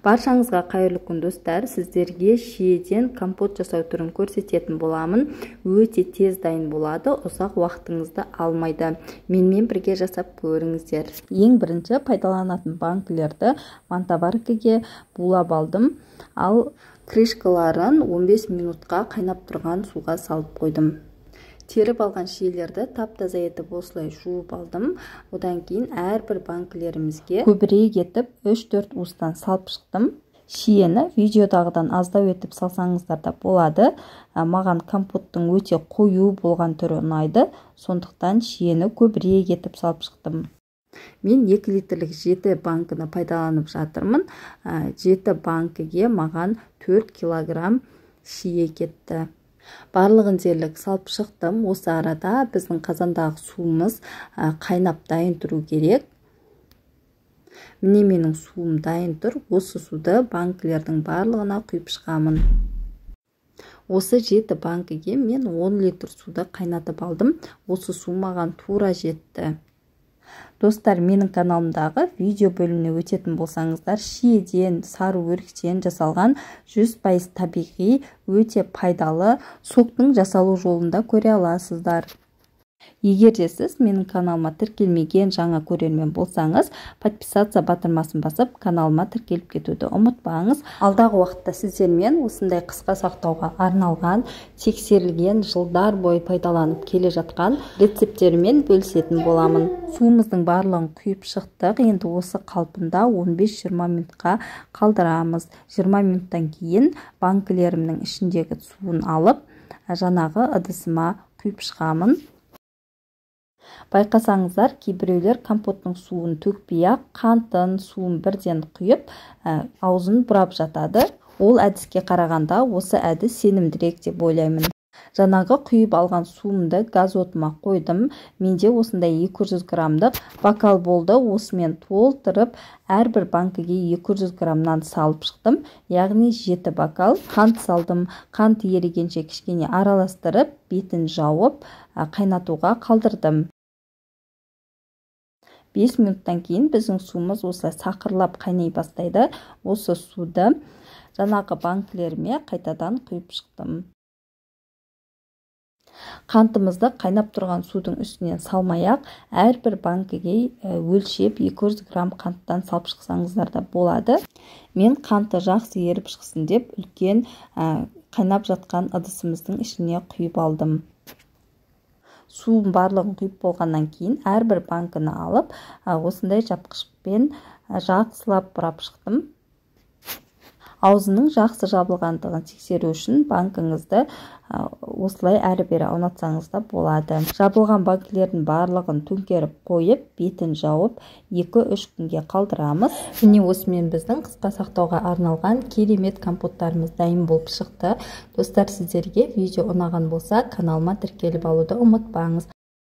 Баршаңызға қайырлы күн, достар. Сіздерге шиеден компот жасау түрін көрсететін боламын. Өте тез дайын болады, ұзақ уақытыңызды алмайды. Менімен бірге жасап көріңіздер. Ең бірінші пайдаланатын банкілерді мантоваркаге булап алдым. Ал крышкаларын 15 минутқа қайнап тұрған суға салып қойдым. Теріп алған шиелерді тап-таза етіп осылай жуып алдым. Одан кейін әрбір банкілерімізге көбірек етіп 3-4 уыстан салып шықтым. Шиені видеодағыдан аздау етіп салсаңыздар да болады. Маған компоттың өте қою болған түрі ұнайды, сондықтан шиені көбірек етіп салып шықтым. Мен 2 литрлік 7 банкіні пайдаланып жатырмын. 7 банкіге маған 4 килограмм шие кетті. Барлығын дерлік салып шықтым. Осы арада біздің қазандағы суымыз қайнап дайын тұру керек. Міне, менің суым дайын тұр. Осы суды банкілердің барлығына құйып шығамын. Осы 7 банкіге мен 10 литр суды қайнатып алдым. Осы су маған тура жетті. Достар, менің каналымдағы видео бөліміне өтетін болсаңыздар, шиеден, сары өріктен жасалған 100% табиғи, өте пайдалы соктың жасалу жолында көре аласыздар. Егер де сіз менің каналыма тіркелмеген жаңа көрермен болсаңыз, подписаться батырмасын басып, каналыма тіркеліп кетуді ұмытпаңыз. Алдағы уақытта сіздермен осындай қысқа сақтауға арналған, тексерілген, жылдар бойы пайдаланып келе жатқан рецепттермен бөлісетін боламын. Суымыздың барлығын құйып шықтық. Енді осы қалпында 15-20 минутқа қалдырамыз. 20 минуттан кейін банкілерімнің ішіндегі суын алып, жаңағы ыдысыма құйып шығамын. Байқасаңыздар, кейбіреулер компоттың суын төкпей-ақ, қантын, суын бірден құйып, аузын бұрап жатады. Ол әдіске қарағанда осы әдіс сенімдірек деп ойлаймын. Жаңағы құйып алған суымды газ отыма қойдым. Менде осындай 200 граммдық бокал болды. Осымен толтырып, әрбір банкіге 200 граммнан салып шықтым. Яғни 7 бокал қант салдым. Қант ерігенше кішкене араластырып, бетін жауып, қайнатуға қалдырдым. 5 минуттан кейін біздің суымыз осылай сақырлап қайнай бастайды. Осы суды жаңағы банкілеріме қайтадан құйып шықтым. Қантымызды қайнап тұрған судың үстінен салмай-ақ, әрбір банкіге өлшеп 200 грамм қанттан салып шықсаңыздар да болады. Мен қанты жақсы еріп шықсын деп үлкен қайнап жатқан ыдысымыздың ішіне құйып алдым. Суын барлығын құйып болғаннан кейін әрбір банкіні алып, осындай жапқышпен жақсылап бұрап шықтым. Аузының жақсы жабылғандығын тексеру үшін банкіңізді осылай әрі-бері аунатсаңыз да болады. Жабылған банкілердің барлығын төңкеріп қойып, бетін жауып, 2-3 күнге қалдырамыз. Міне, осымен біздің қысқа сақтауға арналған керемет компоттарымыз дайын болып шықты. Достар, сіздерге видео ұнаған болса, каналыма тіркеліп алуды ұмытпаңыз.